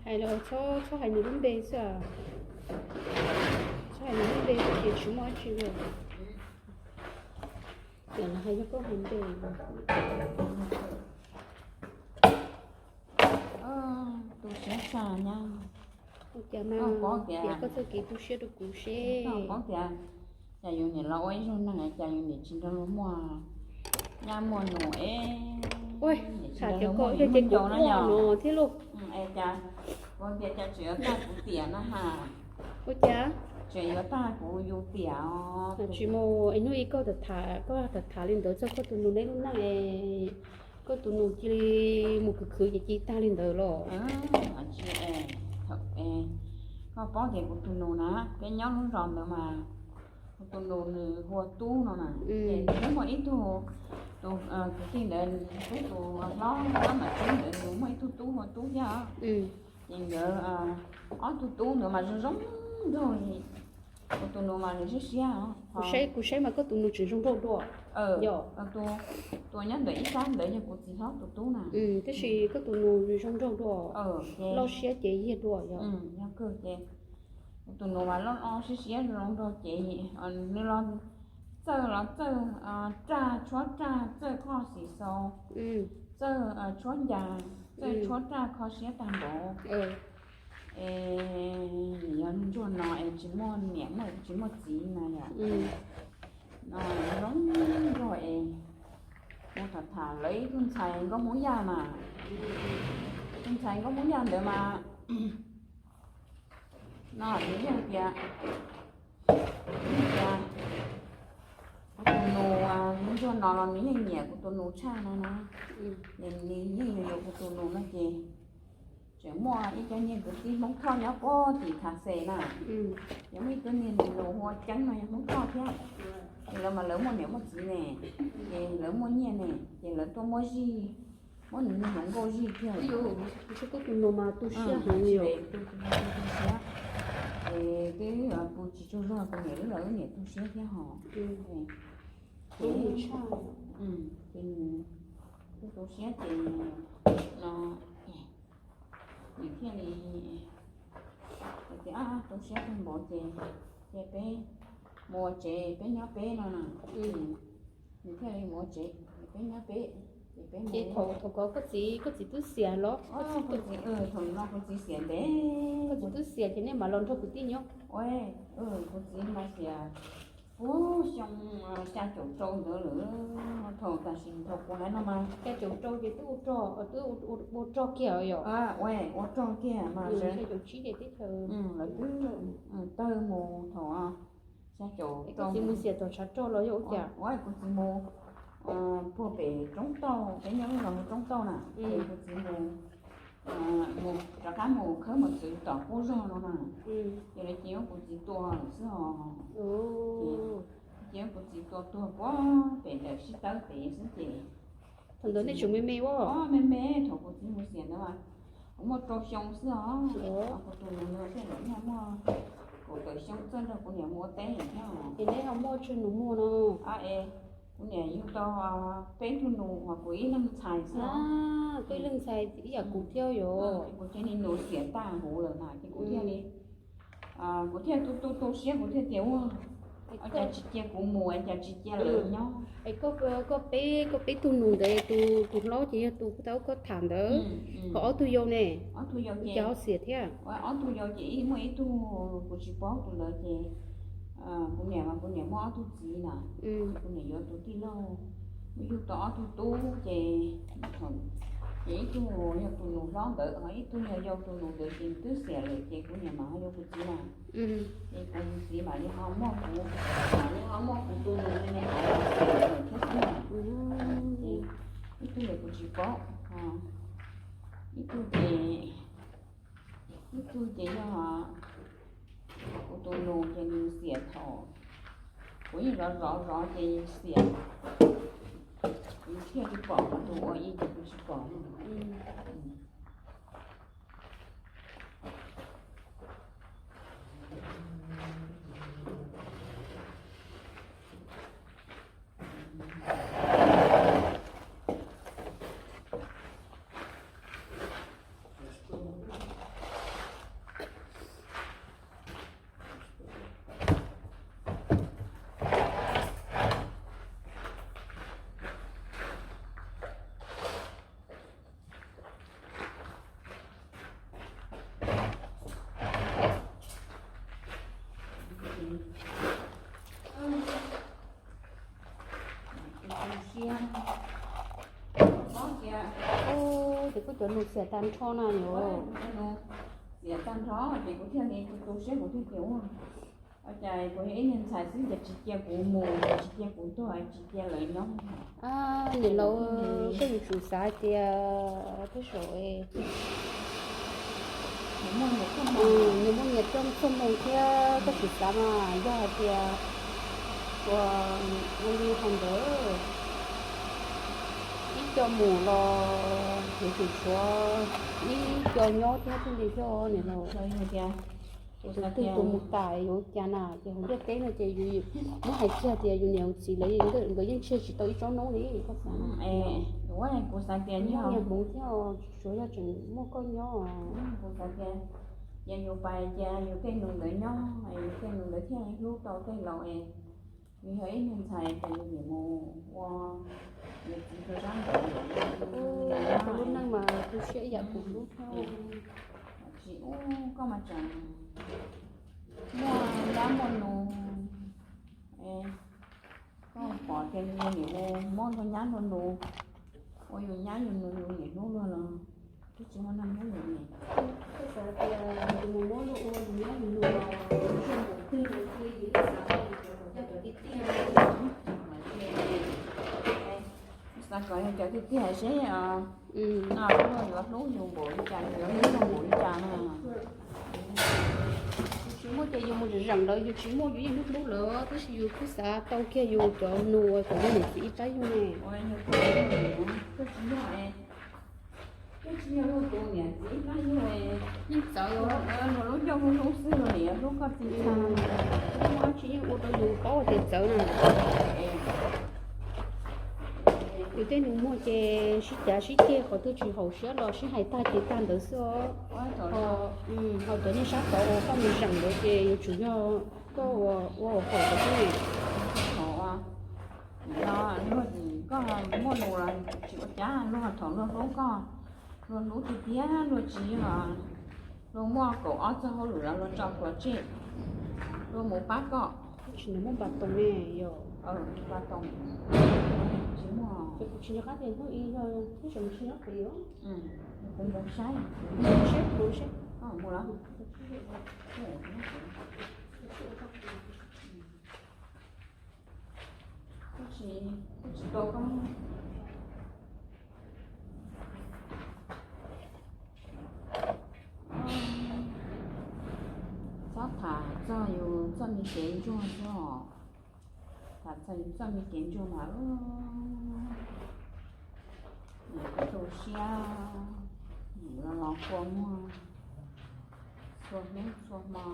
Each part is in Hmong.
Hais los txhob, txhob hais nws lub npe xwb. Txhob hais nws lub npe ces tsis muaj dab tsi li. Tiam no hais yog koj hais npe. Tu siab tshaj nyab. Ua cas mas, tias koj txoj kev tu siab rau kuv seb. Paub tias cas yus niam los ua ib zaug neeg cas yus niam tsis nrog luag muaj nyab muaj nus es. Tham cov ko yog ces kuv quaj no thiab lauj. Cas kuv tias cas tseem yuav tag kuv tiam na ha. Ua cas tseem yuav tag kuv yus tiam os. Tsis mus es hnub ib koj tham tham li ntawd txog koj tus nus neb lub neej es koj tus nus cia li mus khwv khwv ces cia li tag li ntawd los. Koj paub tias kuv tus nus na, peb nyob lub zos ntawd mas kuv tus nus nws hu ua Tub no na. Ces nws muaj ib tug, tus kwv tij ntawd, Tub tus hlob, hlob Mam Tub ntawd nws muaj ib tug tub hu ua Tub thiab. Ces nkawd ob tug tub ntawd mas zoo zoo nraug li. Kuv tus nus mas nws siab siab. Kuv saib mas koj tus nus tseem zoo nraug dua. Tus nyob ntawm ib sab ntawd yog kuv txiv hlob tus tub na. Tab sis koj tus nus zoo nraug dua, loj siab ces yiag dua yog. Yog kawg ces kuv tus nus mas loj loj siab siab zoo nraug ces nws los txawj los txawj raj tshuab raj, txawj kho xim xaus, txawj tshuab ncas, txawj tshuab raj kho siab tag npaum. Es yog ntsuag no es tsis muaj niam muaj tsis muaj txiv na yom. No zoo nraug es mus tham tham lawv ib tug ntxhais nkauj Hmoob Yaj na. Tus ntxhais nkauj Hmoob Yaj ntawd mas no nws yeej tias, tias kuv tus nus ntsuag no los nws yeej nyiam kuv tus nus tshaj no na. Nws yeej yuav yuav kuv tus nus no ces tseem muaj ib co niag kwv tij Hmoob Thoj nyob puag tim Thav Xes na. Yog muaj ib tug niag nus hu ua Ceeb no yog Hmoob Thoj thiab. Ces lawv mas lawv muaj niam muaj txiv ne, ces lawv muaj nyiaj ne, ces lawv tuaj muab zij, muab nws niag hluas nkauj zij kiag. Koj tus nus mas tu siab heev li. Ces twb kuv tsis tsaug zog kuv niam wb los wb niam tu siab thiab hos. Ces nws tu siab ces no nws thiaj li tias tu siab kawg npaum ces, ces peb mus ua tsev peb nyob peb no na. Nws thiaj li mus ua tsev, peb nyob peb, ces peb mus. Thaum, thaum ko koj txiv, koj txiv twb xiam los? Kuv txiv, thaum no kuv txiv xiam ntev. Koj txiv twb xiam ces nej mam los nrog kwv tij nyob. Kuv txiv mas xiam puag xyoo xya caum rau ntawd lawm. Thaum tam sim thaum kuv hais no mas xya caum rau ces twb ua rog, twb ua rog kiag yom. Ua rog kiag mas xya caum tsib ces teb chaws lawv twb tawg mus thaum xya caum rau. Koj txiv mus xiam tom tshav rog los yog ua cas? Kuv txiv mus puag pem roob tauj, peb nyob lub zos roob tauj na, ces kuv txiv mus, mus rov qab mus khawb mos txwv tom qub zog no na. Ces lawv cia kuv txiv tua lawm xwb os. Ces kuv txiv tua tuag puag pem ntawm sib tawb pem xwb ces. Thaum ntawd nej tseem me me ua? Me me, thaum kuv txiv mus xiam ntawd mas kuv muaj rau xyoo xwb os. Kuv tus nus thiaj li muaj kaum tawm xyoo txawj nrog kuv niam mus ua teb thiab. Ces neb ho muaj tsawg nus muag no? Es kuv niam yug tau peb tug nus uas kuv ib leeg ntxhais xwb. Koj ib leeg ntxhais ib yam kuv thiab yom. Kuv cia li nus xiam tag huv lawm na ces kuv thiaj li, kuv thiaj tu tu tu siab kuv thiaj tias ua cas tsis cia kuv mus, cas tsis cia lawv nyob. Es koj, koj peb, koj peb tug nus ntawd tus, tus hlob ces yog tus tau koj tham ntawd, ho ob tug yau ne? Ob tug yau ces ho xiam thiab. Ob tug yau ces ib muaj ib tug kuv tsis paub tus ntawd ces kuv niam mas kuv niam muaj ob tug txiv na, kuv niam yuav tus tij laug, muaj yug tau ob tug tub ces, ces ib tug yog tus nus hlob ntawd ho ib tug yog yau tus nus ntawd ces twb xiam lawm ces kuv niam mam ho yuav kuv txiv na. Ces kuv txiv mam li ho muaj kuv, mam li ho muaj kuv tus nus me me ntawd thiab xwb. Ces ib tug ces kuv tsis paub, ib tug ces, ib tug ces yog kuv tus nus ces nws xiam thaum kuv yeej zov zov zov ces xiam, kuv thiaj tsis pom, kuv tus ua ib ces kuv tsis pom. Ces kuj cov nus xiam tag nrho na yuav. Xiam tag nrho ces kuv thiaj li tu siab kuv thiaj tias ua cas kuv yog ib niag ntxhais xwb ces tsis cia kuv mus, tsis cia kuv tuag, tsis cia lawv nyob. Niam laus, koj yuav tsum xav tias tej zaum nws muaj nyias txoj hmoo thiab koj tsis xav mas yog hais tias ua li hais ntawd ib co mus los yuav tsum tshuav ib co nyob thiab thiaj li thiaj niam laus. Tus twg tus mus tas yuav ua cas na, ces hauv ntiaj teb no ces yus muab hais kiag tias yus niam yus txiv lawv nkawd yeej tseg tsis tau ib tsob noob li koj xav. Kuv xav tias nyias hmoov thiab, tsuav yog tseem muaj koj nyob. Kuv xav tias cia yus pais cia yus tej nus ntawd nyob, yus tej nus ntawd thiaj hlub tau tej laus es yus yog ib niag ntxhais ces yus nim mus ua niam txiv rau sab ntawd. Lub neej mas tu siab ib yam kuv lub thiab. Tsis ub koj mas tseem muaj nyab muaj nus, koj pom tias yus nim mus muab luag nyab luag nus, ua yus nyab yus nus yus nim hlub luag los twb tsis muaj neeg hlub yus li. Koj xav tias yus mus muab luag ua yus nyab yus nus los zoo npaum twg los cia yus xav tias yus cov, cov tiag tiag. Xav kom yog cov tiag tiag seb no luag yuav hlub yus npaum li cas, yus yuav hlub luag npaum li cas no. Yus tsis muaj ces yus mus zeem zeem lawv, yus tsis muaj yus yeej hlub hlub lawv, tab sis yus kuj xav tau kiag yus cov nus uas kom yus niam txiv ib pab yug ne. Koj tsis yog, koj tsis yog luag tus niam txiv ib pab yug, yeej txawv, luag lub ncauj hlub hlub xwb, luag niam yuav hlub koj txiv tag. Tsis yeej ua rau yus paub tias txawv na. Yus tej nus muag ces sib cav sib ceg, qhov twg tsis haum siab los sib hais tag ces tag ntawd xwb os. Ho cov niag sab tod uas koj mus zeem ntawd ces yuav tsum yog koj ua haum cov xwb ne. Luag, koj muaj nus los tsis ua cas, luag thaum luag hlub koj, luag hlub tiag tiag, luag tsis, luag muaj kaum ob txoj hauj lwm los luag tso pluav tseg, luag mus pab koj. Tsis nws muaj npa toos ne, yog npa toos, tsis muaj. Ces kuv tsis nco qab tias hnub ib yog tib zoo tsis nyob pem os. Kuv mus saib, saib kuv saib. Kuv tsis, kuv tsis tau koj. Txhob tham txog yus txoj me kev ntsuag xwb os. Tham txog yus txoj me kev ntsuag mas tu siab, los los kua muag txhua hnub txhua hmo.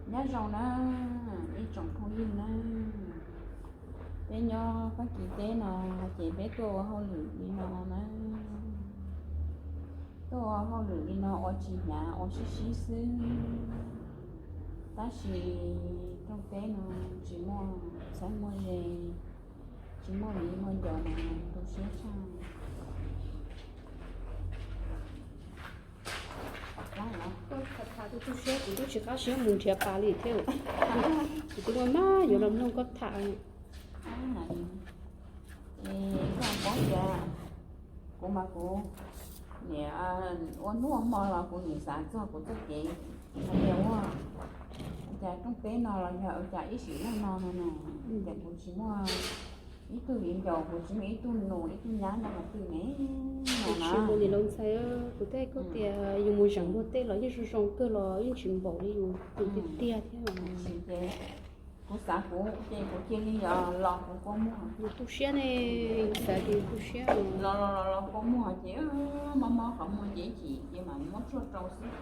Nyob zoo na, ib tsoom phooj ywg na, peb nyob Fab Kis teb no ces peb tuaj ua hauj lwm li no na, tuaj ua hauj lwm li no ua tsis hnyav ua sib sib xwb, tab sis rooj teb no tsis muaj txheeb muaj ze, tsis muaj viv muaj ncaus mas tu siab tshaj. Koj tham tham tus tu siab kuv twb tsis qab siab mus nrhiav pas li thiab. Kuv twb ua maj yuav los mloog koj tham. Koj paub tias kuv mas kuv nim ua hnub ua hmo los kuv nim xav txog kuv txoj kev hais tias ua cas rooj teb no los yog ua cas ib sim neej no no na, ces kuv tsis muaj ib tug viv ncaus, kuv tsis muaj ib tug nus ib tug nyab nyob qhov twg ne. Tsis mus nim laus ntxhais, kuv tej koj tias yus mus zeem luag tej los yeej zoo zoo kawg los yeej tsis npaum li yus tus tiag tiag thiab. Kuv xav kuv ces kuv cia li los kuv kua muag. Yus tu siab ne, yus xav ces yus tu siab. Los los los kua muag ces mob mob qhov muag ces chim ces mam muab tshuaj rau xwb.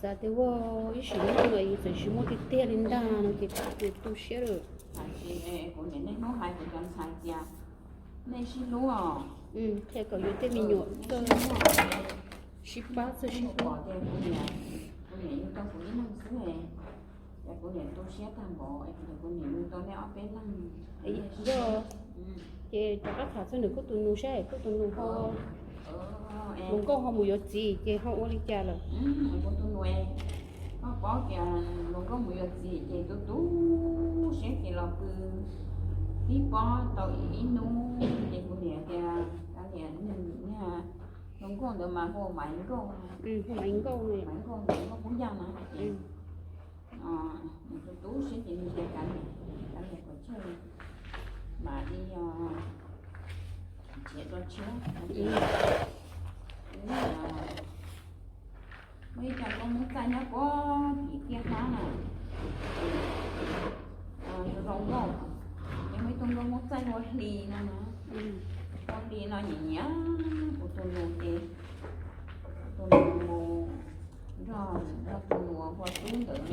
Xav tias ua ib sim neej no txawm tsis muaj tiag tiag li ntag no ces kuv tu siab lawm. Hais tias kuv niam niaj hnub hais kuv cov ntxhais tias nej sib hlub os. Qhia kom yuav tej me nyuam txawj sib pab txawj sib hlub. Kuv niam yug tau kuv ib leeg xwb, ces kuv niam tu siab tag npaum es kuv niam yug tau nej ob peb leeg. Yog, ces rov qab tham txog ntawm koj tus nus saib koj tus nus ho hluas nkauj ho mus yuav txiv ces ho ua li cas lawm? Kuv tus nus, koj paub tias hluas nkauj mus yuav txiv ces tu tu siab ces los pw tib pob tau ib hnub ces kuv niam tias, kav liam, hluas nkauj ntawd mas hu ua Maiv Nkauj, Maiv Nkauj ntawd Nkauj Hmoob Yaj na ces nws tu tu siab ces nws tias kav liam, kav liam kom tsawg mam li nrhiav dua tshiab. Muaj ib co nkauj Hmoob txaij nyob puag tim tiaj hmab na, zoo nkauj, ces muaj ib tug nkauj Hmoob txaij hu ua Hli no na, hu ua Hli no nyiam nyiam kuv tus nus ces kuv tus nus mus nrog, nrog tus nus hu ua Tub ntawd,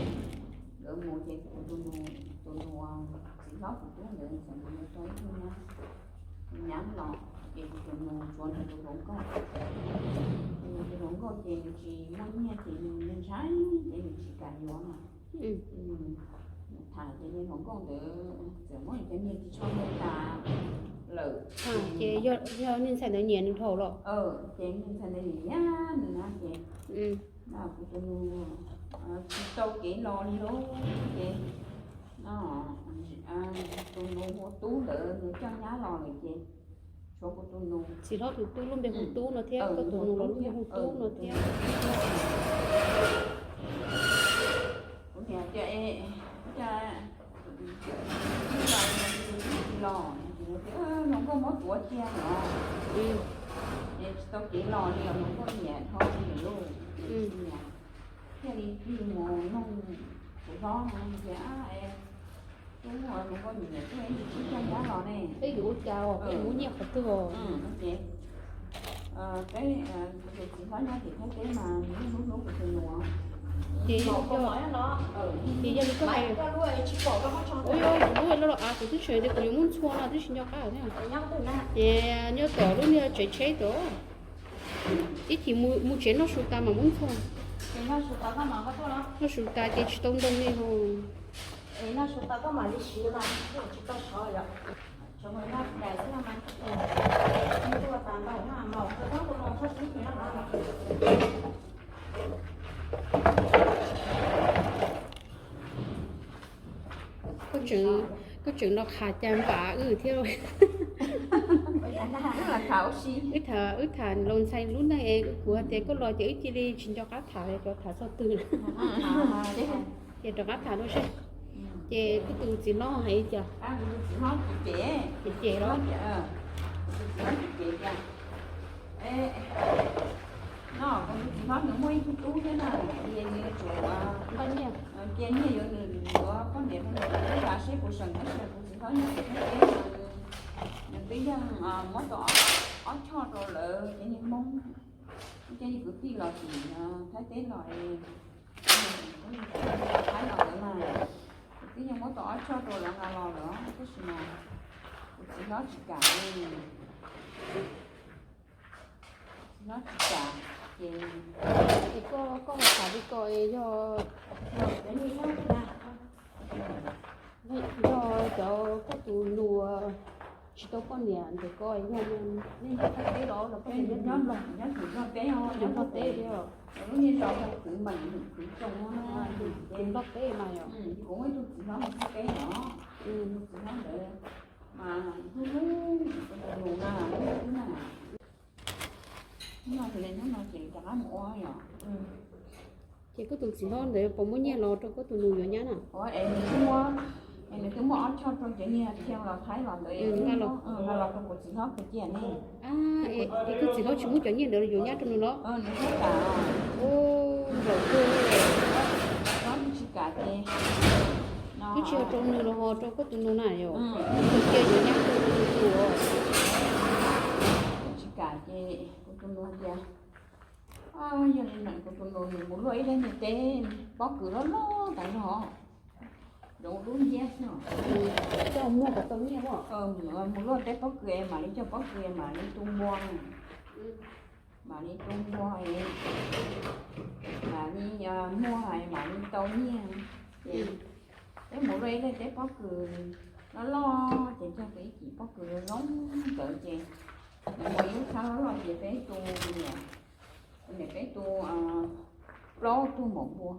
nkawd mus ces kuv tus nus, tus nus, txiv hlob kuv Tub ntawd txawm mus yuav tau ib tug nyab, tus nyab los ces kuv tus nus tshuav nws tus hluas nkauj, nws tus hluas nkauj ces nws tsis muaj nyiaj ces nws ntshai ces nws tsis kam yuav no. Tham ces niag hluas nkauj ntawd txawm muab nws cov nyiaj ris tsho ntawd tas lawm. Ces yog niag ntxhais ntawd nyiam nws dhau los? Ces niag ntxhais ntawd nyiam nyiam nws na ces kuv tus nus tsis tau kev los li lauj ces tus nus hu ua Tub ntawd nws coj nyab los lawm ces tshuav kuv tus nus. Txiv hlob tus tub lub npe hu Tub no thiab koj tus nus los lub npe hu Tub no thiab. Kuv niam tias, cas los, hluas nkauj muab tuav cia no, es tsis tau kev los li os, hluas nkauj nyiam dhau li lawm lauj. Thiaj li tig mus nug kuv hlob no tias, tub, hluas nkauj nyiam nyiam tuaj ib ntsis sib coj nyab los ne, peb yuav ua cas os, peb yuav muab nyiaj qhov twg os? Ces peb, kuv tus txiv hlob nyob tim Thaib teb mas nws yeej hlub hlub kuv tus nus. Ces yog, ces yog li koj hais, ua yog kuv lub los los av kuv twb tsis tias kuv yuav muab ntxhua no twb tsis nco qab thiab. Ces nyob tom lub niag tsev tsheb tod, ib chim mus tsev noj su tas mam muab ntxhua. Noj su tas ces tsis tau ntoo li ho. Koj tseem, koj tseem los qhav cas npam wb thiab. Wb tham, wb tham laus ntxhais lub neej es kuv hais tias koj los ces wb cia li tsis nco qab tham li, rov tham txog twg. Ces rov qab tham dua seb. Ces koj tus txiv hlob hais li cas? Ces ces los. No, kuv tus txiv hlob nws muaj ib tug tub thiab na, ces nws tsuas cia nyiaj yuav nws yuav poj niam rau nws, kuv twb xav seb puas seem tab sis kuv txiv hlob nyob tim Thaib teb, nws twb yeej muab tau ob choj rau lawv cov niag Hmoob, cov niag kwv tij los tim Thaib teb los, Thaib los lawm mas, kuv twb yeej muab tau ob choj rau lawv nqa los lawm tab sis mas kuv txiv hlob tsis kam. Txiv hlob tsis kam, ces koj, koj ho tham li ko es yog, yog cov koj tus nus tsis tau poj niam ntawm ko, yog nej nyob Thaib teb los los poj niam nyob Nplog, nyob Nplog teb thiab. Lub niag zos kwv meem kwv tsoom, kwv Nplog teb mas yog. Kuv muaj ib tug txiv hlob Thaib teb no, tus txiv hlob ntawd mas hlub hlub kuv tus nus na, hlub hlub na. Hnub no ces li hnub no ces rov qab mus ua yom. Ces koj tus txiv hlob ntawd puas muab nyiaj los rau koj tus nus yuav nyab na? Es nws twb muab, es nws twb muab ob choj rau cov niag Thaib los Thaib los ntawd, nqa los rau kuv txiv hlob khaws cia ne. Es koj txiv hlob tsis muab cov nyiaj ntawd los yuav nyab rau nws los? Nws tsis kam, nws tsis kam ces twb tsis yog rau nws los ho rau koj tus nus na yom. Khaws cia yuav nyab rau tus nus. Tsis kam ces kuv tus nus tias Yog li ntawd kuv tus nus nws mus luaj ib daim niag teb pob kws loj loj tas zog, zoo dub nciab xwb. Coj muag kom tau nyiaj. Mus luaj teb pob kws es mam li coj pob kws es mam li tu npua, mam li tu npua es mam li muag es mam li tau nyiaj. Ces peb mus luaj ib daim teb pob kws loj loj ces cog tau ib cim pob kws zoo nkawd ces nws muaj ib lub txhab loj loj ces peb tu, kuv niam peb tu plaub tug maum npua,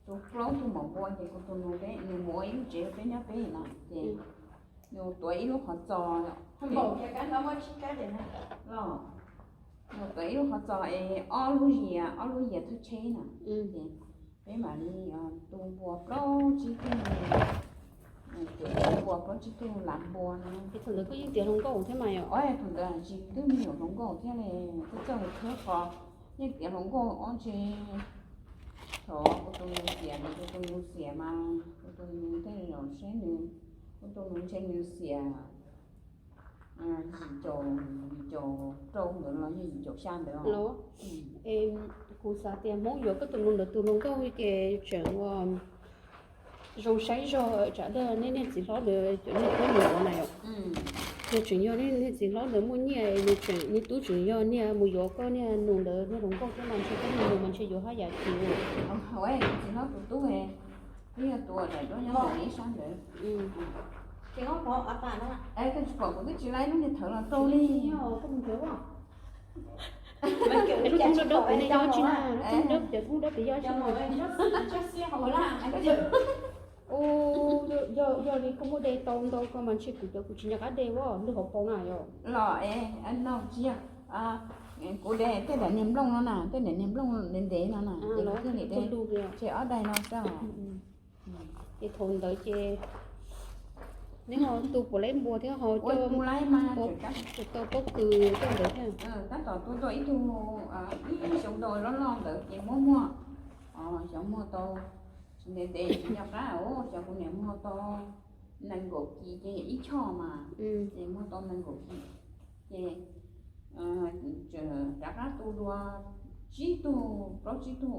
tu plaub tug maum npua ces kuv tus nus peb nws mus ua ib lub tsev peb nyob peb no ces nws tuav ib lub qhov txos, los nws tuav ib lub qhov txos es ob lub yias, ob lub yias thawj tsheb na, ces peb mam li tu npua plaub tsib tug, tu npua plaub tsib tug lav npua no. Thaum ntawd kuj yeej tiav hluas nkauj thiab mas yom. Thaum ntawd tsis twb me nyuam hluas nkauj thiab li, twb txawj khawb qos, yeej tiav hluas nkauj ob ntshe. Thaum kuv tus nus xiam, kuv tus nus xiam mas kuv tus nus tej zaum seb nws, kuv tus nus ntshe nws xiam yim caum, yim caum rau ntawd los yog yim caum xya ntawd los. Kuv xav tias Hmoob yuav koj tus nus ntawd tus hluas nkauj ces tseem ua zoo saib zog tsam ntawd nej niag txiv hlob ntawd cov niag tub mus yuav na yom. Yog tseem yog nej niag txiv hlob ntawd muaj nyiaj, nws tseem, nws tub tseem yog niag mus yuav koj niag nus ntawd niag hluas nkauj thiab mas ntshe koj niag nus mas ntshe yuav haj yam chim. Txiv hlob tus tub, twb yog tus daim duab nyob ntawm ib sab ntawd. Koj tsis pom kuv twb tsis laib lub niag thawv los rau li. Lub thoob dawb dawb pem nej yog tsi na, lub thoob dawb, cov thoob dawb pem yog tsi na. Yog li koj muaj de tau ntau ko mas ntshe kuv cov kuv tsis nco qab de as, lwg hauv paus na yom. Los es no tsis yog, kuv de tej daim niag nplooj no na, tej daim niag nplooj ntev ntev no na, ces thiaj li de, ces ob daim no rau. Ces thaum ntawd ces neb ho tu puav leej npua thiab ho coj, tau pob kws coj ntawd thiab. Tab tom tu tau ib tug, ib xyoo ntau loj loj ntawd ces muab muag, xyov muag tau tsis ntev ntev tsis nco qab, xyov kuv niam muag tau nees nkaum kis ces ib choj mas, ces muag tau nees nkaum kis ces rov qab tu dua tsib tug plaub tsib tug,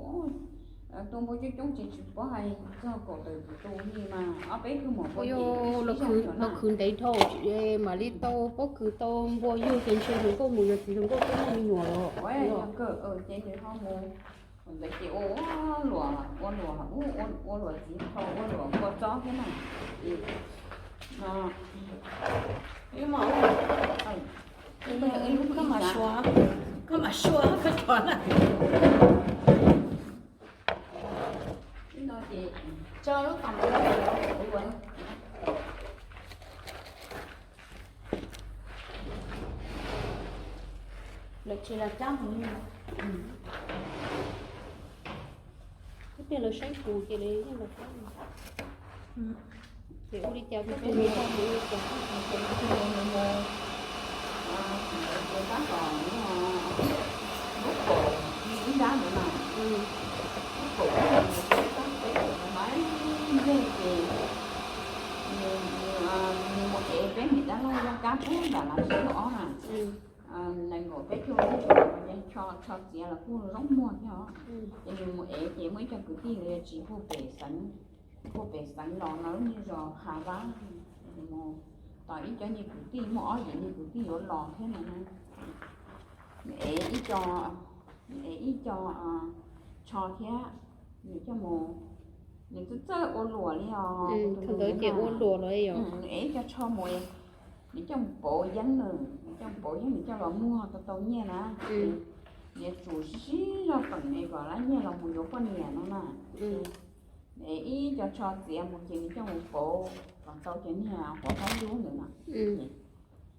tu npua coob coob ces tsis paub hais txog kaum tawm tus tu li mas ob peb tug maum npua ces los khwv ntev dhau mam li tau pob kws tau npua yug ces ntshe hluas nkauj mus yuav txiv hluas nkauj twb muaj me nyuam los. Yog kawg ces nws ho mus ntawd ces ua luam, ua luam, ua luam txiv tau ua luam kua txob thiab na. Koj mam suav, koj mam suav koj cov na. Lawv tsis los cab mus li. Ib pliag lawv saib kuv ces lawv yeej los cab. Ces ua li cas kuv tus nus ho mus li cas? Tab tom lub kaum ib nrab ntawd na, lub kaum ib ntawd mus peb tab peb kaum ib nrab ces nws mus ev peb niam dab laug laj kab pub nram Lav Tsiab ob na. Nees nkaum peb caug lub, ces tsho txiav los kuj zoo muag thiab os. Ces nws mus ev ces muaj ib co kwv tij los yog tsis puag pem xeev, puag pem xeev los no lub niag zos Hav Vab, mus tos ib co niag kwv tij, muaj ob yim niag kwv tij yuav los thiab no na. Nws ev ib co, nws ev ib co tsho thiab, nws coj mus, nws txawj txawj ua luam li os. Thaum ntawd ces ua luam los yom. Nws ev ib co tsho mus, nws coj mus pauv yeeb na, nws coj mus pauv yeeb nws coj los muag tau tau nyiaj na. Nws tsum sib sib zog peem es kom lab nyiaj los mus yuav poj niam no na. Nws ev ib co tsho txiav mus ces nws coj mus pauv kom tau cov niag huam pab ntub ntawd na.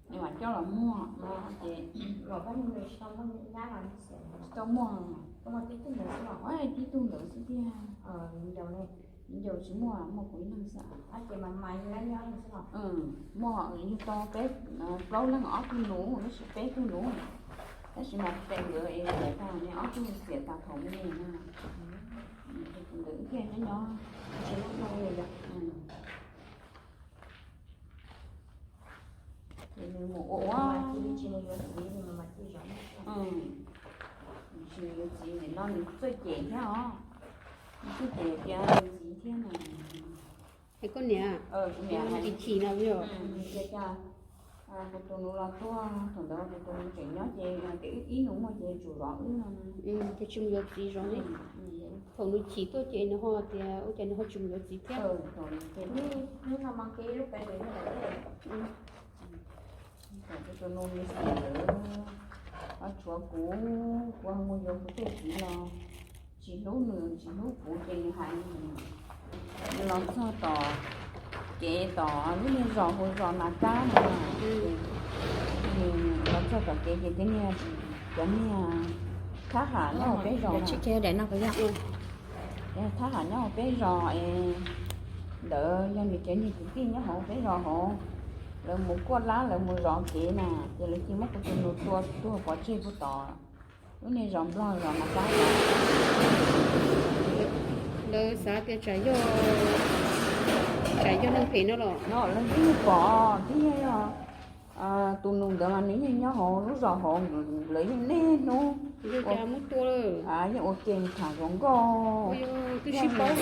Nws mam coj los muag no ces tsis tau muag, tib tug ntawd xwb tiag. Viv ncaus tsis muaj, muaj kuv ib leeg xwb. Muaj yug tau peb, plaub leeg ob tug nus, tab sis peb tug nus, tab sis mas tes nkawd es xiam tag, ob tug xiam tag thaum me me na. Tus ntawd thiaj nyob nyob ces nws mus ua ua, Tsis yuav txiv nim no nws txawj cem thiab os. Nws txawj cem tias yuav txiv thiab na. Es koj niam, kuv niam hais chim chim no yog tias cas, kuv tus nus los tuaj, thaum ntawd kuv tus nus tseem nyob ces tias wb ib nus muaj ces tsum zov wb no. Ces tsis mus yuav txiv zov ne. Thaum nws chim tuaj ces nws ho tias ua cas nws ho tsis mus yuav txiv thiab. Kuv tus nus nws xwm lawm, tshuav kuv, kuv ho mus yuav kuv tej txiv los tsis hlub nws tsis hlub kuv ces nws hais, nws los txog tom kev tom lub niag zos hu zos Nas Kab no, nws los txog tom kev ces tej niag, cov niag thab ham nyob hauv peb zos, thab ham nyob hauv peb zos es ntawd yog nws cov niag kwv tij nyob hauv peb zos hauv, lawv mus kuaj lab lawv mus zov kev na, ces lawv cia muab kuv tus nus tua tuag pov tseg puag tom lub niag zos Nplog zos Nas Kab. Lawv xav tias tsam yog, tsam yog neeg phem no los no lawv twb pom twb yog tus nus ntawd mas nws yeej nyob hauv lub zos hauv, lawv yeej niaj hnub, yeej ua ke tham zoo nkauj, twb sib paub,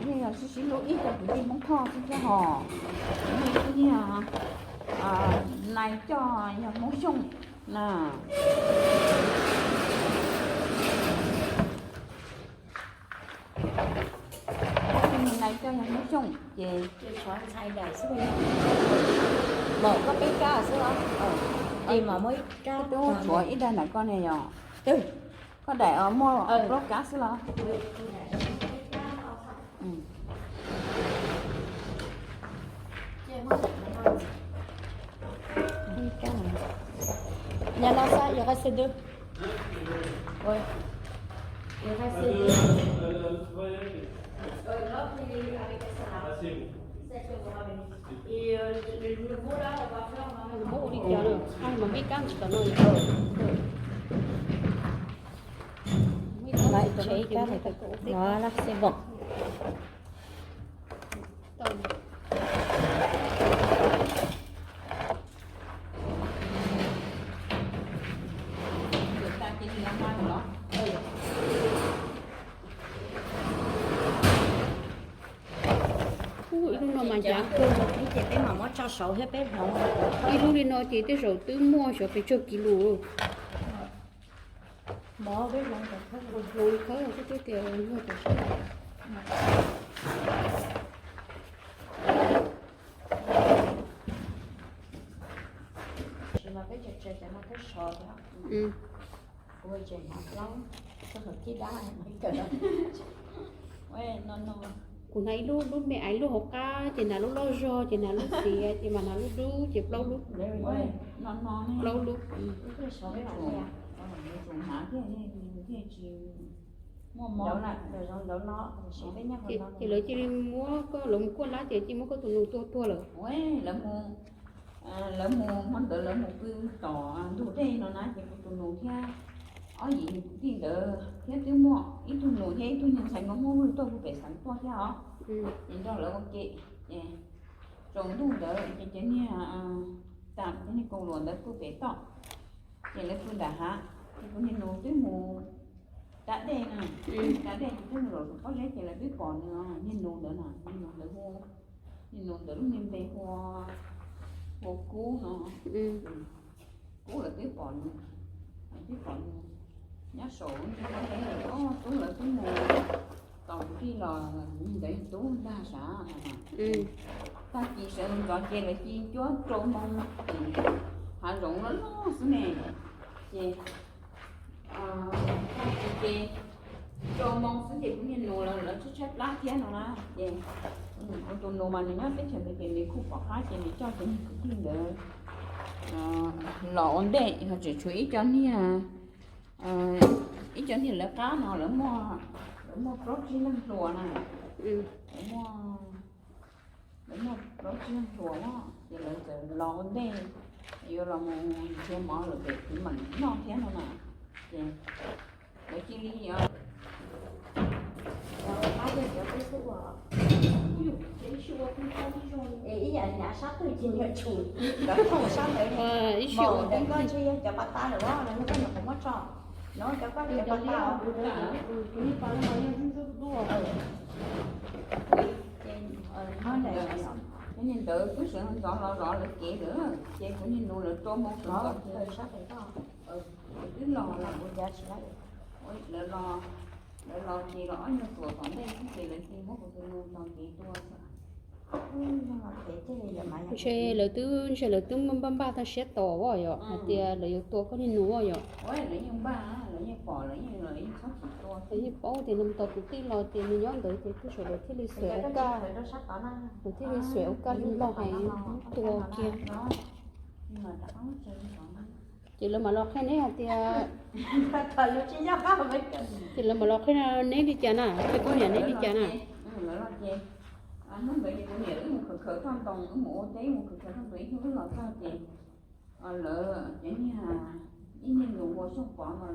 yeej yog sib sib hlub ib co kwv tij Hmoob Thoj xwb thiab hos. Yeej twb yog nais coj yog Hmoob Xyooj na. Nais coj yog Hmoob Xyooj ces mam koj peb kab xwb los, ces mam muab ib kab, twb tshuav ib daim ntawm koj ne yog, koj daim muaj plaub kab xwb los. Nhà nó sẽ, il reste deux. Ouais. Il reste deux. Euh, l'autre, il est avec la salade. Celle que vous m'avez dit. Et, euh, le, le nouveau, là, on va faire, on va faire. Muab ua li cas lawm? Hai mas peb kab tsis tau no. Là, c'est bon. Ib lub no mas ncav kawg. Ces peb mam muab tso saud thiab peb hloov. Ib lub li no ces tej zaum twb muaj xyov pes tsawg kis lus. Mov peb hloov, hloov khawb xwb tias muaj tam sab. Tsis mas peb tseem tshuav cov no peb sov thiab. Kuv tseem hnav plaub, txog qhov cib dab. Kuv hnav ib lub, lub me aiv lub hauv qab, ces hnav lub loj zog, ces hnav lub xiav, ces mam hnav lub dub, ces plaub lub. Plaub lub. Ces lawv cia li muab koj, lawv mus kuaj lab ces cia muab koj tus nus tua tuag lawm. Lawv mus hmo ntawd lawv mus pw tom ntug dej no na ces kuv tus nus thiab ob yim nws kwv tij ntawd thiab twb muaj ib tug nus thiab ib tug niag ntxhais nkauj Hmoob Vwj tuaj puag pem xeev tuaj thiab os. Ces nrog lawv ua ke, ces tsaus ntuj ntawd ces cov niag tam cov niag kaus luam ntawd pw pem toj, ces lawv pw nram hav, ces kuv niag nus twb mus da dej na, da dej ces twb mus zaum saum pob zeb ces lawv twb pom nws, niag nus ntawd na, niag nus ntawd hu, niag nus ntawd lub niag npe hu, hu Kub no. Kub lawv twb pom nws, twb pom nws nyob saum lub niag pob zeb, ob tub lawv twb mus tos kuv tij los, niag ntawd yog tub ntag sav. Tag kis sawv ntxov ces lawv cia cuab rau moo, hav zoov loj loj xwb ne, ces tag kis ces rau moo xwb ces kuv niag nus lawv tshaib tshaib plab thiab no na, ces kuv tus nus mas nws nyob teb chaws ntawd ces nws kuj pom qab ces nws coj cov niag kwv tij ntawd los ua ntej, ho tseem tshuav ib co niag, ib co niag lawv qab no lawv muaj, lawv muaj plaub tsib leeg hluas na, lawv muaj plaub tsib leeg hluas na, ces lawv txawm los ua ntej, yuav los mus nrhiav mov lawm pem kwv meem noj thiab no na, ces lawv cia li ib yam hnav sab twg ces nws tshum ntawd, sab ntawd ib maum ntawd koj ntshe yog cov pas tas lawm los nws koj nyuam qhuav muab tso. Cov niag ntawd twb sawv ntxov los zov lawv kev lawm, ces kuv niag nus lawv rau mus sawv ntxov ces twb los lawm. Lawv los, lawv los ces los ob nyuag tuam tom ntej xwb ces lawv cia muab kuv tus nus txog kev tua xwb. Ntshe lawv twb, ntshe lawv twb npaj npaj tag siab tos os yom, hais tias lawv yuav tua koj niag nus os yom. Lawv yeej paub tias nws tos tus tij los ces nws nyob ntawd ces twb saum lawv thiaj li xuas ua kaj, lawv thiaj li xuas ua kaj li los hais tua kiag. Ces lawv mam los qhia neb hais tias, ces lawv mam los qhia neb li cas na, qhia koj niam neb li cas na. Hnub ntawd ces kuv niam wb mus khawv khawv toj ntoo, wb mus ua teb mus khawv khawv toj ntoo ib hnub wb los txog ces lawv cov niag, ib niag nus ua Xyooj Pov no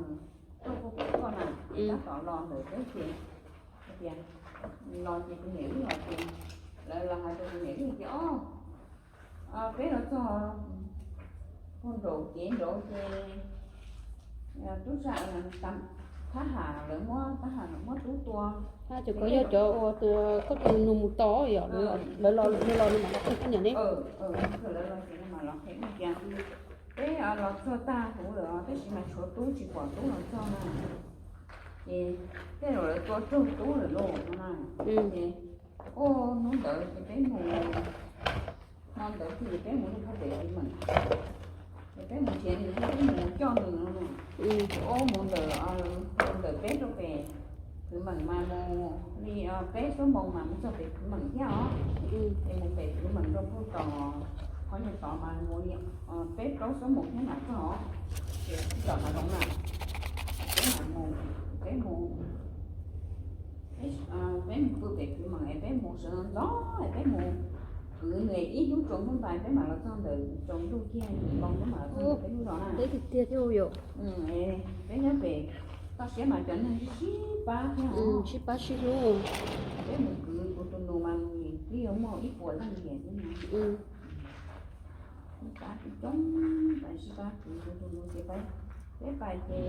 tuaj kuj pem koj na, ces tab tom los ntawm peb ces tias, los ces kuv niam wb los ces lawv los hais rau kuv niam wb tias, o, peb los txog puag nraum kev nraud ces tub sa, thab ham lawv muab, thab ham lawv muab tub tua. Ces koj yog cov uas koj tus nus mus tos yom, lawv los, lawv los no mam los qhia koj niam ne. Lawv los ces no mam los qhia tias peb los txog tag huv lawm tab sis mas tshuav tub tsis pom tub los txog na. Ces tej zaum lawv tua raug tub lawm lauj no na. Ces hnub ntawd ces peb mus, hmo ntawd ces peb mus rau puag pem Kwv Meem, ces peb mus nrhiav nws, peb mus coj nws no na. Ces ua mus ntawm, ntawm peb rau pem Kwv Meem mas mus li peb xuab moos mas mus txog pem Kwv Meem thiab os. Ces mus pem Kwv Meem rau puag tom qhov nyuag tod mas mus li peb plaub xuab moos thiab mam txog os. Ces txog tom Hav Zoov na, peb mam mus, peb mus, peb mus pw pem Kwv Meem es peb mus sawv ntxov es peb mus kwv nws ib hnub tsaus ntuj ntais peb mam los txog ntawm tsaus ntuj kiag yim moo peb mam los txog ntawm peb lub zos na. Deb tiag tiag thiab yom. Peb nyob pem toj siab mas cov neeg sib pab thiab, sib pab sib hlub. Peb mus kwv kuv tus nus mas twb yuav muaj ib puas leej niam xwb na. Sib pab coob coob, pais sib pab kwv kuv tus nus ces peb pais ces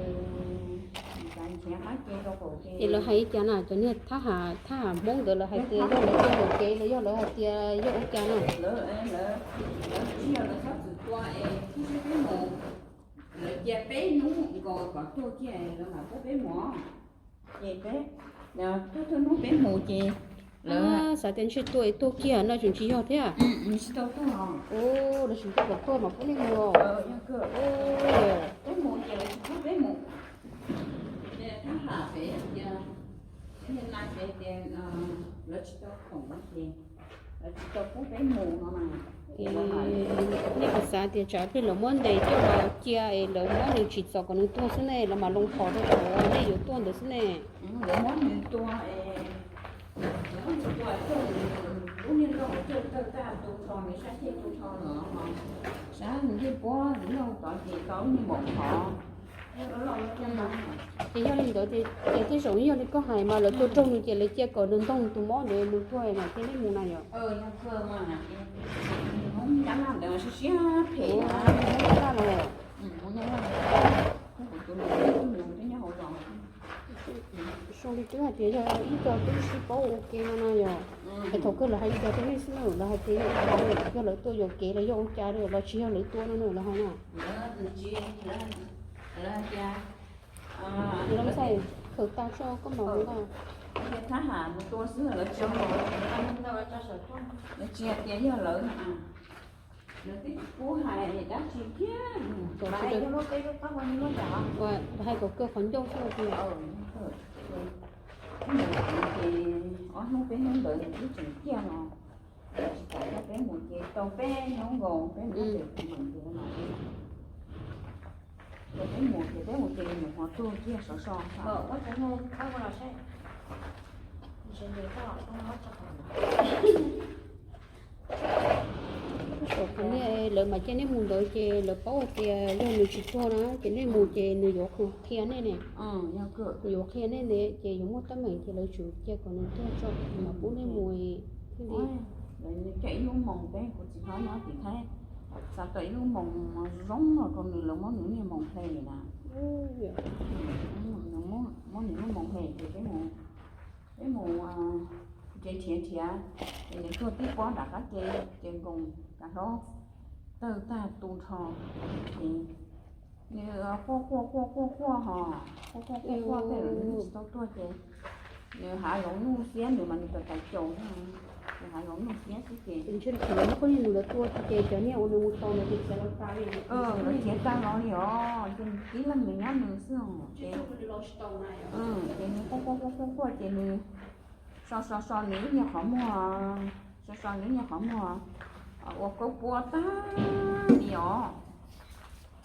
nrhiav qab ke rau qaum ke. Es lawv hais li cas na, cov niag thab ham, thab ham Hmoob ntawd lawv hais tias yog lawv tuaj yuam kev los yog lawv hais tias yog ua cas na? Lawv, lawv tsis yog lawv txhob txwm tua es tib seb peb mus, lawv cia peb hnub nkaus kom tuag kiag lawv mam pub peb mus. Ces peb, thawj thawj hnub peb mus ces lawv xav tias ntshe tuag es tuag kiag no tseem tsis yog thiab. Tsis tau tuag, lawv tseem tuaj kom tuag mas pub nej mus. Peb mus ces lawv tsis pub peb mus. Ces thab ham pem tias, peb niag nais pem tias lawv tsis tau khoom no ces lawv tsis tau pub peb mus no mas. Nej puas xav tias tsam plig lawv muab ntes coj los cia es lawv muab nws tsim txom kom nws tuag xwb ne, lawv mam loo phom rau thaum nej yuav tuaj ntawd xwb ne. Lawv muab nws tua es, lawv muab nws tua coj nws lub niag lauj coj tawg tag tu nrho nws sab ceg tu nrho lawm, sab nws ncej puab nws lauj tod ces tau lub niag npaum qhov. Ces yog li ntawd ces tej zaum yog li koj hais mas lawv tua raug nws ces lawv cia kom nws ntoog tus mob ntawd mus tuag mas thiaj li mus na yom. Nyab Laj ntawd siab siab phem na. Nyab Laj los. Nyab Laj, kuv tus nus, kuv tus nus twb nyob hauv zos. Zoo li twb hais tias yog ib co twb sib paub ua ke no no yom. Es thaum kawg lawv hais li cas rau nej xwb na, lawv hais tias yog ua cas, yog lawv tuaj yuam kev los yog ua cas los tsis yog lawv tua no na lawv hais na. Lawv ntxhais, khaws tas tso koj mam mus na. Thab ham mus tua xwb lawv tsis, lawv tsis hais tias yog lawv na. Lawv twb tsis pub hais dab tsi kiag. Hais kom kawg qhov ncauj xwb. Ces ob hnub peb hnub ntawd nws twb tseem ciaj no, tsis kam coj peb mus ces tau peb hnub nkaus peb mus pem Kwv Meem ntawd no. Ces peb mus ces peb mus ces nws nyuam qhuav tuag kiag sov so. Kom nej, lawv mam cia nej mus ntawd ces lawv paub hais tias yog nws tsis tuag na ces nej mus ces nws yuav qhia nej ne. Nws yuav qhia nej ne ces yuav muaj teeb meem ces lawv tsum cia kom nws tuag tso mam pub nej mus thiaj li. Lawv coj ib lub moos peb kuv txiv hlob nyob tim Thaib, xav tau ib lub moos zoo no rau nws, lawv muab nws niag moos hle na. Muab nws lub moos hem ces peb mus, peb mus nrhiav nrhiav nrhiav, ces nws tuag tib pob nram qab ke, ces nkoos kav hlob tawg tag tu nrho, ces nws quaj quaj quaj quaj quaj ho, quaj quaj quaj quaj tej zaum nws tsis tau tuag ces nws hav zoov nuj xiab, nws mas nws tais caus, nws hav zoov nuj xiab xwb ces nws muab qhov niag nws lawv tua ces cov niag uas nws mus tau lawv ces khiav los tas li, lawv khiav tag los li os, ces tib leeg nws nyob nws xwb os, ces ces nws quaj quaj quaj quaj quaj ces nws so so so nws lub niag qhov muag, so so nws lub niag qhov muag ua kaub pua tag li os.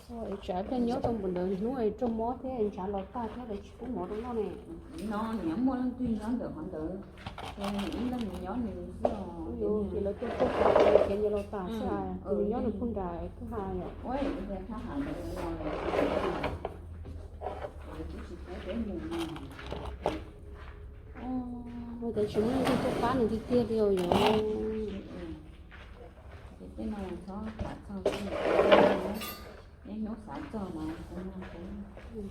Tsam pliag nyob tau npaum ntawd hnub raug mob thiab ntshav los tag thiab lawv tsis pub mov rau noj ne. No nws muaj leej twg nyob ntawm qhov ntawd, ces nws ib leeg nws nyob nws xwb os, ces lawv tuaj tuaj khiav nyias los tas xwb, nws nyob nws pug nram kwj ha yom. Ua cas tsis muaj leej twg tuaj pab nws tiag tiag li os yom. Ces tej no txhob tham txog, nej hnub xav txog mas kuv nug kuv.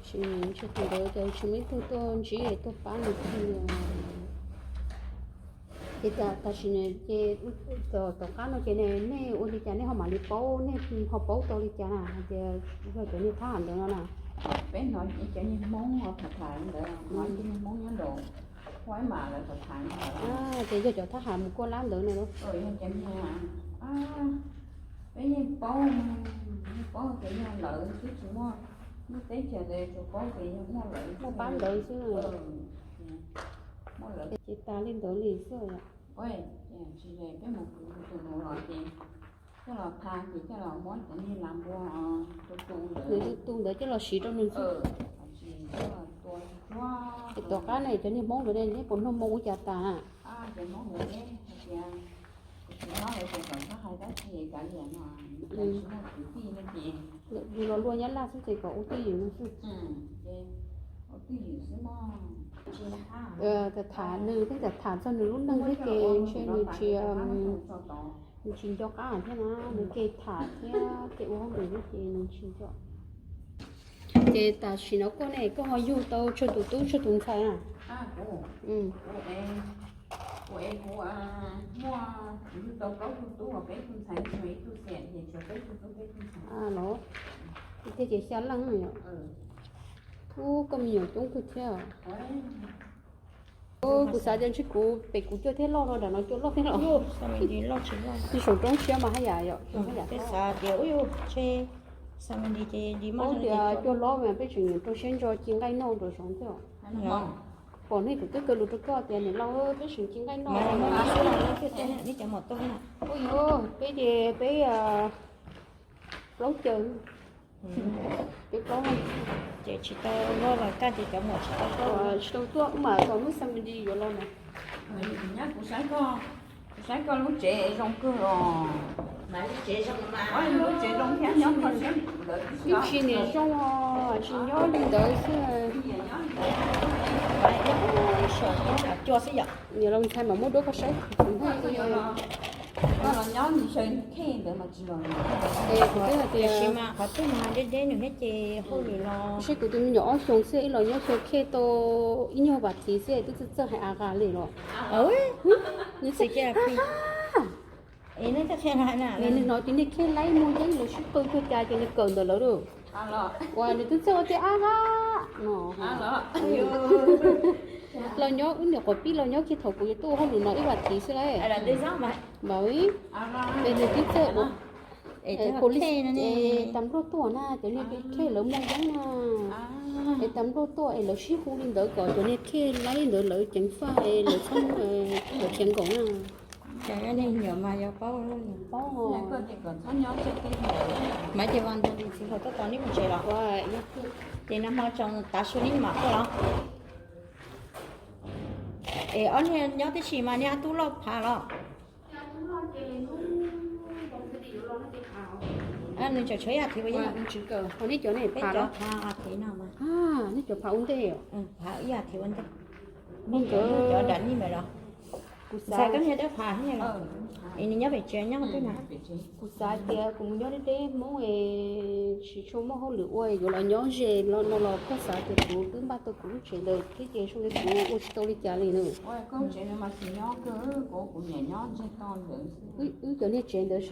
Tsis, tsis tus ntawd ces tsis muaj ib tug tuaj ntsib tuaj pab nws kiag li. Ces tam sim no ces tom qab no ces nej ua li cas nej ho mam li paub, nej ho paub tau li cas na hais tias yog cov niag thab ham ntawd no na? Peb hnov cov niag Hmoob tham tham ntawd, hnov cov niag Hmoob nyob nraum Huaib Mam lawv tham tham ntawd. Ces yog cov thab ham mus kuaj lab ntawd no. Yog cov niag, peb yeej paub, yeej paub tias yog lawv xwb, tsis muaj, lub teb chaws ntawd tsuas paub tias yog muaj lawv, muaj pab ntawd xwb. Muaj lawv ces tas li ntawd li xwb. Tsis ze peb mus kwv tus nus los ces coj los tha ces coj los muab cov niag las npua tu tu ntawd, nws tu tu ntawd coj los siv rau nws xwb. Ces tom qab ne cov niag Hmoob ntawd ne neb puas noj moo ua cas tas? Cov Hmoob ntawd neb hais tias kuv tsis nyob lawv ces kom txhob hais dab tsi kav liam no, lawv tsis muaj kwv tij no ces yus los luaj Nyab Laj xwb ces kom ua twj ywm no xwb. Ces ua twj ywm xwb no. Tham nws twb tham tham txog nws lub neej thiab ces ntshe nws tsis, nws tsis nco qab thiab na, nws kev tham thiab kev ua hauj lwm thiab ces nws tsis nco. Ces tam sim no koj ne koj ho yug tau tsawg tus tub tsawg tus ntxhais na? Kuv, kuv es kuv muaj, kuv yug tau plaub tug tub, peb tug ntxhais, tshuav ib tug xiam ces tshuav peb tug tub peb tug ntxhais. Los, thiaj ces xya leej yom. Ub, koj me nyuam coob kawg thiab. Kuv xav tias ntshe kuv pem kuv cua thiab loj no, nram no cua loj thiab los. Tsis saum roob siab mas haj yam yom, haj yam. Peb xav tias ub, ntshe xav tias cua loj mas peb tseem rau siab ntso ci nqaij noj rau saud thiab. Pom nej tus twb kaw lus rau koj tias niam laus peb tseem ci nqaij noj. Ub yuav, peb ces peb plaub caug, peb plaub. Ces tsis tau loj los kaj ces cov muam tsis tau tuaj, tsis tau tuaj mas thaum hnub xas mas dis yuav los na. Kuv saib koj lub tsev zoo kawg os. Lub tsev zoo thiab nyob kho siab ntawd. Twb tsis niam zoo os, tsis nyob li ntawd xwb. Niam laus ntxhais mam muab duab koj saib. Los nyob ntshe khej ntawd mas tsis los. Kuv twb hais tias mas qhov twg mas deb deb nws thiab ces hauj lwm los. Saib kuv tus me nyuam ob xyoos xwb ib los nyob xyoo khej tau ib nyuag vas thiv xwb twb txawj txawj hais a qa li los. Nws txawj, nws hnov ces niag khej laib muaj yeeb lawv sib qw tuag cas ces nws kawm ntawm lawv lawm. Uas nws twb txawj ua tias a qa no. Los nyob wb niam quas pib los nyob kiag thaum kuv yuav tuaj ua hauj lwm no ib vas thiv xwb lauj. Npawg, es nws twb txawj ua, es tas npluaj tuaj na, cov niag khej lawv muaj yeeb na. Es tas npluaj tuaj es lawv sib hu li ntawd kom cov niag khej laib ntawd lawv ceev faj es lawv txhob, lawv khiav nkaum na. Mas ces vas ntug lis txiv hluas tuaj tos neb mus tsev los? Ces nag hmo tsoom tav su neb mam tuaj los? Es ob niag nyob tib si mas niag ob tug loj phav los? Nws tseem tshuav ib as thiv ua yeej. Peb cov phav as thiv no mas. Nej cov phav ua ntej. Phav ib as thiv ua ntej. Nej cov nram nej mas los? Kuv xav koj niag dawb phav los? Es nws nyob pem tsev nyob twg na? Kuv xav tias kuv mus nyob deb deb Hmoob es tsis tshua muaj hauj lwm ua, yuav los nyob ze no los koj xav tias kuv twb npaj tau kuv lub tsev ntawd thiab ces zoo li kuv ua tsis tau li cas li na. Wb cov niag tsev ntawd es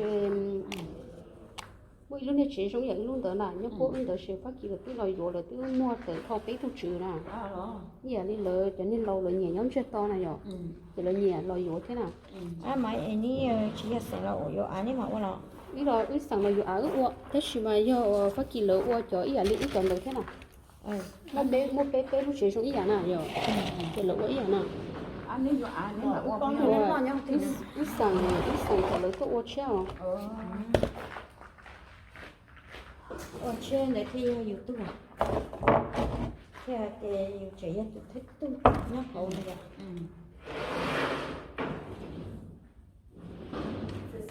muaj ib lub niag tsev zoo ib yam wb lub ntawd na, nyob puab wb ntawd ces Fab Kis lawv twb los yuav, lawv twb muag tawm dhau peb tug tswv na. Ib yam li lawv cov niag laus lawv nyiam nyob ntsiag to na yom, ces lawv nyiam los yuav thiab na. Mas es neb tsis yog xeem los yuav av neb mam ua los? Wb los wb xeem los yuav av wb ua, tab sis mas yog Fab Kis lawv ua cov ib yam li wb cov ntawd thiab na. Muaj peb, muaj peb peb lub tsev zoo ib yam na yom, ces lawv ua ib yam na. Wb xeem, wb xeem kom lawv tuaj ua tshiab os. Ua tshiab ntawd thiaj yog yus tug, thiaj hais tias yus tseem yog tus thib tug nyob hauv na yom.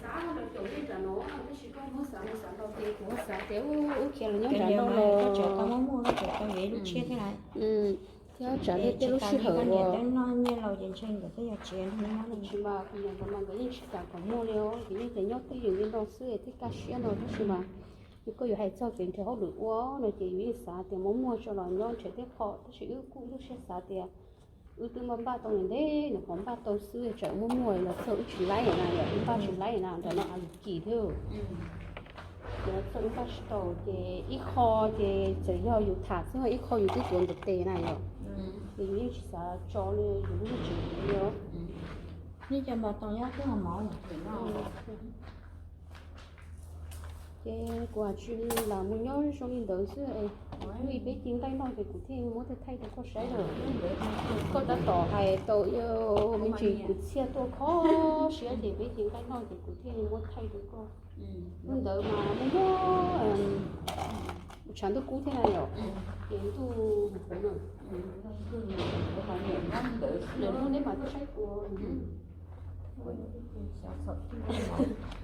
Xav xav los caum tej nram no, tab sis koj muab xav mus xav los ces kuv xav tias ub, ub khiav los nyob nram no los tseem tau muaj muaj, tseem tau yuav ib lub tshiab thiab na. Thiab tsam li tej lub sij hawm uas noj nyiaj laus ces ntshe nkawd twb yog tsis, tab sis mas kuv niam nkawd mas nkawd yeej tsis kam kom muaj li os, ces yeej tias nyob twj ywm li no xwb thiaj kaj siab no, tab sis mas yog koj yuav hais txog kev nrhiav hauj lwm ua no ces yus yeej xav tias muab muag tso los nyob nrhiav tej qho, tab sis wb kuj lub siab xav tias wb twb npaj npaj tau nws ntev, nws qhov npaj tau xwb tsam muab muag los txog wb tsis laib na yom, wb npaj tsis laib na, nram no av kim thiab. Ces los txog wb npaj tsis tau ces ib qho ces txawm yog yus tham xwb, ib qho yus twb tuav ntawm tes na yom. Ces yus yeej tsis xav tso li yus lub tsev li os. Nej cov npam toos nyob twb ho mov lawm. Ces kuv hais tsis lam mus nyob zoo li ntawd xwb es, li peb ci nqaij noj ces kuv thiaj muab thaij rau koj saib lawm. Koj tab tom hais tau me ntsis kwv txhiaj tuaj kho siab ces peb ci nqaij noj ces kuv thiaj muab thaij rau koj. Hnub ntawd mas muaj muaj tshav ntuj kub thiab na yom, ces ntuj huv huv na. Lwm hnub neb mam tuaj saib kuv.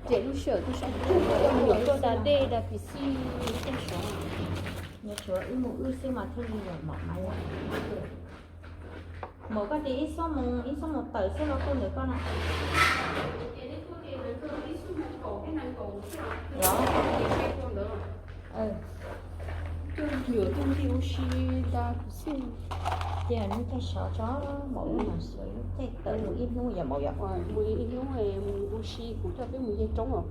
Ces lub sij hawm tuaj saib kuv, nyuam tuaj da dej da pis xij tej sov. Nyob tshuav wb mus wb xwb mas thiaj li mom mas. Mom koj tias ib xuab moos, ib xuab moos tawm xwb los tuaj ntawm koj na. Los, tuaj nyuam tuaj nti ua si da pis xij. Tias neb caij sov tso, mom wb mam sawv tej tawm mus ib hnub yom, mom yom. Mus ib hnub mus ua si, kuv coj peb mus nce roob os.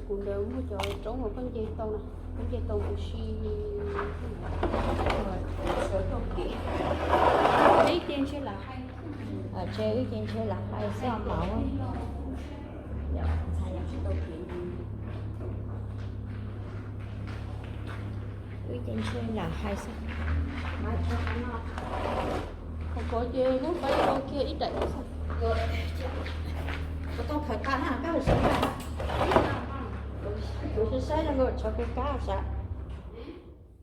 Kuv ntawd muaj cov roob uas koj nce tau na, koj nce tau mus si. Peb ces ntshe lam hais, ntshe wb ces ntshe lam hais xwb os mom. Wb ces ntshe lam hais xwb. Qhov ko ces muab faib tau kiag ib daim xwb. Kuv tau khawv qab na, koj saib, kuv saib zoo nkaus tshuav kuv kab sav.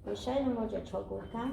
Kuv saib zoo nkaus tseem tshuav kuv kab.